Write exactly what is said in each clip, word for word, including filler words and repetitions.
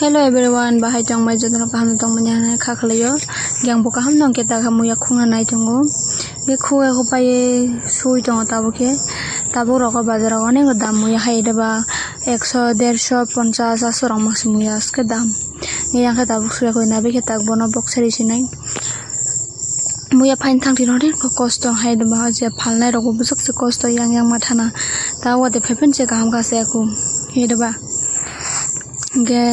Hello everyone, bahai tongbai jotono kaham tongmani hwnwi kha khlaio. Yang bo kaham nong khe ta kha muya khungna nai tongo. Ge khuya kho pai sui tongo tabuk khe. Tabuk rogo bazar o onek dam muya hai da ba ekso, derso, ponchas, aso rok mangsi muya aske dam. Ge yang khe tabuk suya kho na be khe tak bono boksari sinai. Muya phaini thang thino de kosto hai da ba je phalnai rogo bwswk se kosto yang yang ma thana. Ta wate phaiphai se kaham kha se aku. Hai da ba. Ge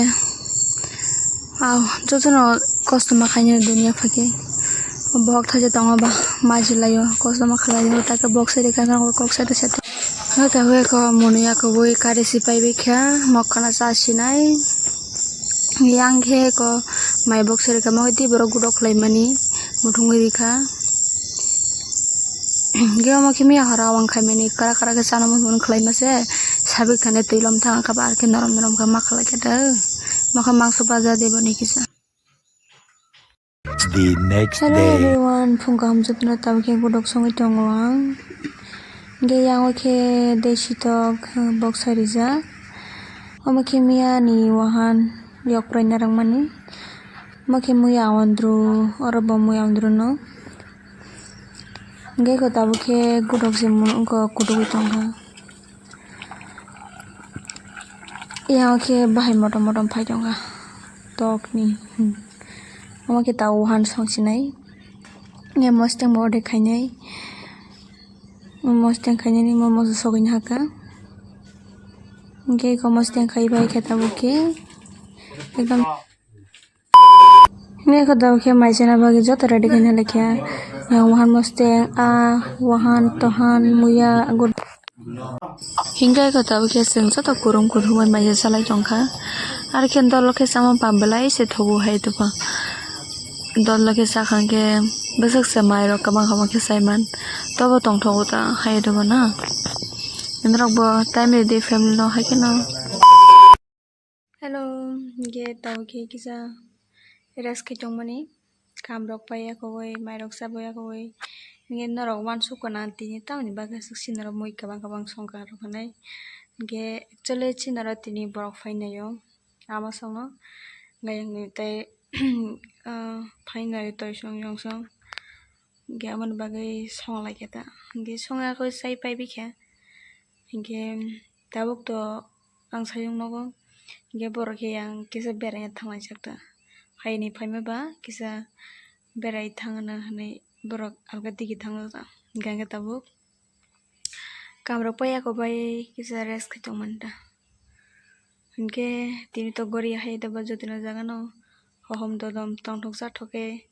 Aw, jotono kosto ma khainai duniya phake. Bohok thaisa tongo ba, majilaio, kosto ma khlaio, ta khe boksari kha, kok sade sade. Hwnkhe hwnkhe ko mwnwi ya kubui kari si pai bai kha, mokana cha sinai. Yang khe ko mai boksari kha, mokhe tei borok gudok khlaimani, muthungwi rikha. Ge omo khe miya hora wng khaimani kara kara khe chana muchung khlaima se sabik thani twi lom thang kha ba arkhe norom norom khe ma khlai khe da mokhe mangso baja de boni kisa. The next Hello day. Everyone, phung kaham jotono tabuk khe gudok songwi tongo ang. Ge yango khe desitok boksai rijak. Omo khe miya ni wahan yok prai narwkmani. Omo khe muya andru, oro bo muya andru no. Hingke eko tabuk khe gudok se mung wngkha, kutuk bai tongkha. Yang khe bahai motom motom phai tongkha tokni. Omo khe tabuk wahan songchinai. Yang mosteng bo order khainai. Mosteng khainani mo moso sogwini hakha. Hingke eko mosteng khai bai khe tabuk khe ekdam. Hingke eko tabuk khe mai chana bagwi joto ready khaina laikha. Yang wahan mosteng, ah, wahan, tohan, muya, gur-, hingke eko tabuk khe chwng joto kurum kuthumwi mai chalai tongkha. Aro khe dolo khe chama pa belai se thogo hai tongkha. Dolo khe chakha khe bwswk se mairok kwbang kwbang khe chaiman. Tobo tongthogo ta hai tongbo na. Norok bo time rwdi family no hai kheno. Hello, hingke tabuk khe kisa rest khai tongmani, kam rok paiya kowai, mai rok chaboya kowai, hingke norok wansuk kona tini tamoni bagwi aswk sinaro mui kwbang kwbang songkha rok hinai, hingke actually sinaro tini borok phainaio ama songno, hingke tei, ah, phainaio toi song yong song, hingke aboni bagwi songlaikha ta, hingke songya khe chai paibaikha, hingke tabuk to. Ang sayung nogo, hingke borok khe yang kisa beraina thanglaijak ta. Hayani phaima ba kisa berai thangna hinui borok alga digi thangjago ta. Hingke ang khe tabuk kam rok paiya kho bai kisa rest khai tongmani ta. Hingke tini to gori hai da ba jotoni jaga no hohom dodom tongthok chathok khe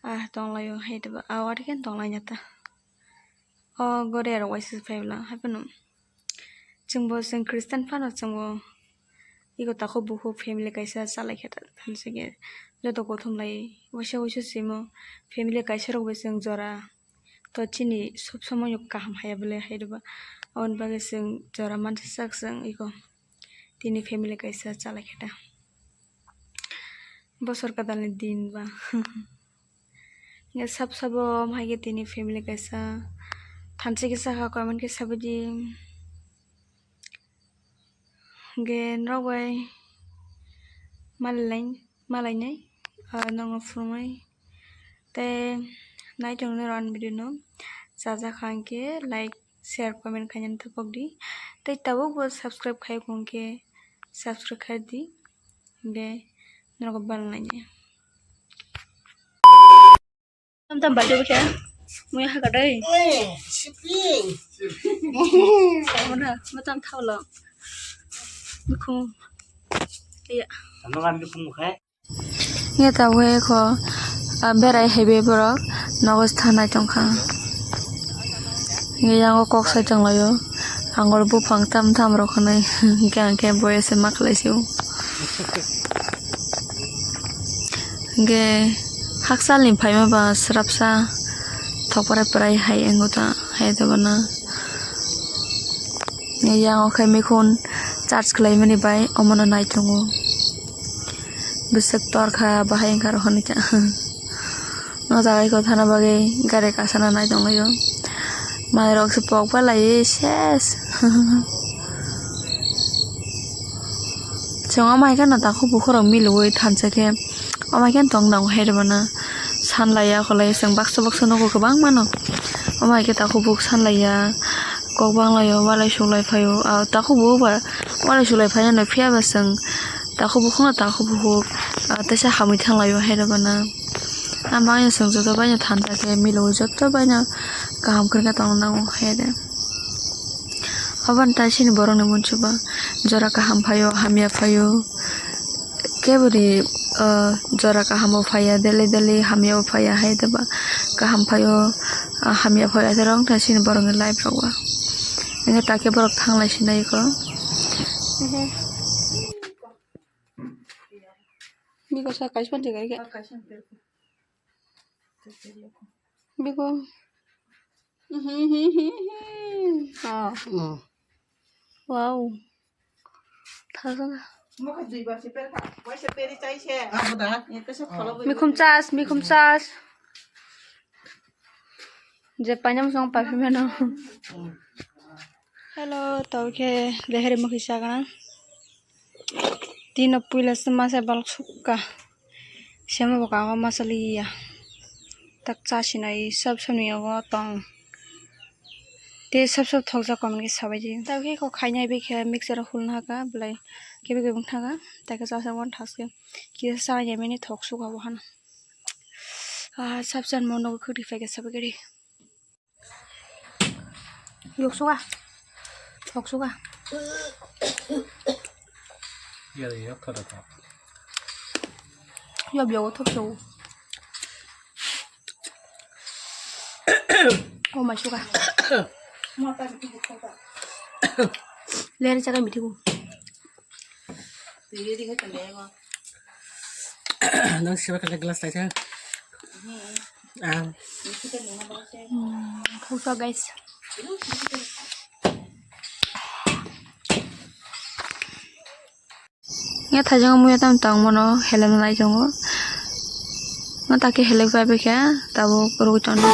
ah tonglaio hai da ba a watwi khe tonglaina ta. O gori rok waisa phai bwla hai phano. Chwngbo chwng Christian phano chwngbo ego takhuk bukhuk family kaisa chalaikha ta, thansa khe joto kothom lai waisa waisa simo family kaisa rok bai chwng jora to chini sob somoi kaham haya bwle hai rwba aboni bagwi chwng jora mansa sak chwng ego tini family kaisa chalaikha ta bosor kwtalni din ba. Hingke sab sabo hai khe tini family kaisa thansa khe sakha comment khe sabaidi. Hingke norok bai malai malainai, ah, nokno phunuknai tei naitok norok ani video no chajak kha hingke like share comment khainani tapok di tei tabuk bo subscribe khai kho hingke subscribe khai di hingke norok bai malainai. Tam tam bai khe muya haka dai. Mana matam thaulo. Khum. Iya. Ano kan khum khai. Iya ta we kho, ah, berai hai be borok nogo thanai tongkha. Iya yango kok sai tonglaio. Angol buphang tam tam rok hinui hingke hingke boya se ma khlai sio. Hingke hakchal ni phaima ba srapsa thokprai prai hai wngkha ta hai ta bono. Yang o khe mikhun charge khlaimani bai omono nai tongo. Bwswk torkha bahai wngkha rw hinui ta. O jaga eko thana bagwi gari kasana nai tonglaio. Manwi rok se pok bai lai ses. Chwng omo hai kheno takhuk bukhuk rok milwi thansa khe omo hai kheno tong nango hai rwmano sanlaiya, akolai chwng baksa baksa nogo kwbang mano. Omo hai khe takhuk bukhuk sanlaiya, kok banglaio, walai suklai phaio. Ah, takhuk bukhuk ba walai suklai phainani phiya ba chwng takhuk bukhukno takhuk bukhuk, ah, teisa hamwi thanglaio hai rwmano. Ang bangya chwng joto baino thansa khe milwi joto baino kaham kwrwngkhe tongna nango hai de. Aboni tai chini borokni muchungma jora kaham phaio, hamya phaio. Keboni, ah, jora kaham bo phaiya, daily daily hamya bo phaiya hai de ba. Kaham phaio, ah, hamya phaio, ase rok wngkha chini borokni life rok ba. Hingke ta khe borok thanglai si nai kho. Biko sa kaisa phan jaga khe. Biko. Ah. Mm. Wow. Thajak. Mikhum chas, mikhum chas. Je paina musong paphimano. Hello, tau khe leheri mukhi chagana. Tino puila se masa balok sukha. Sema bo kama masa liya. Tak cha sinai sab sab ni ogo tong. Te sab sab thokjak comment khe sabai di. Tau khe kok khainai bai khe mixer o hulna haka belai kebe kebe wngkha. Tei khe cha sa wan thaske kisa cha ya mani thok sukha bo hana. Ah, sab chan mo nogo khukri phai khe sabai khe di. Yok suka. Thok suka. Yari yok thok thok. Yob yogo thok suka. Oh my suka. Leri chakai mithiku. Nang siapa kena gelas aja. Ah. Hmm, khusa guys. Ya thajang muya tam tang mono helem nai jongo. Nga take helek bai bekhe tabo rugui tongo.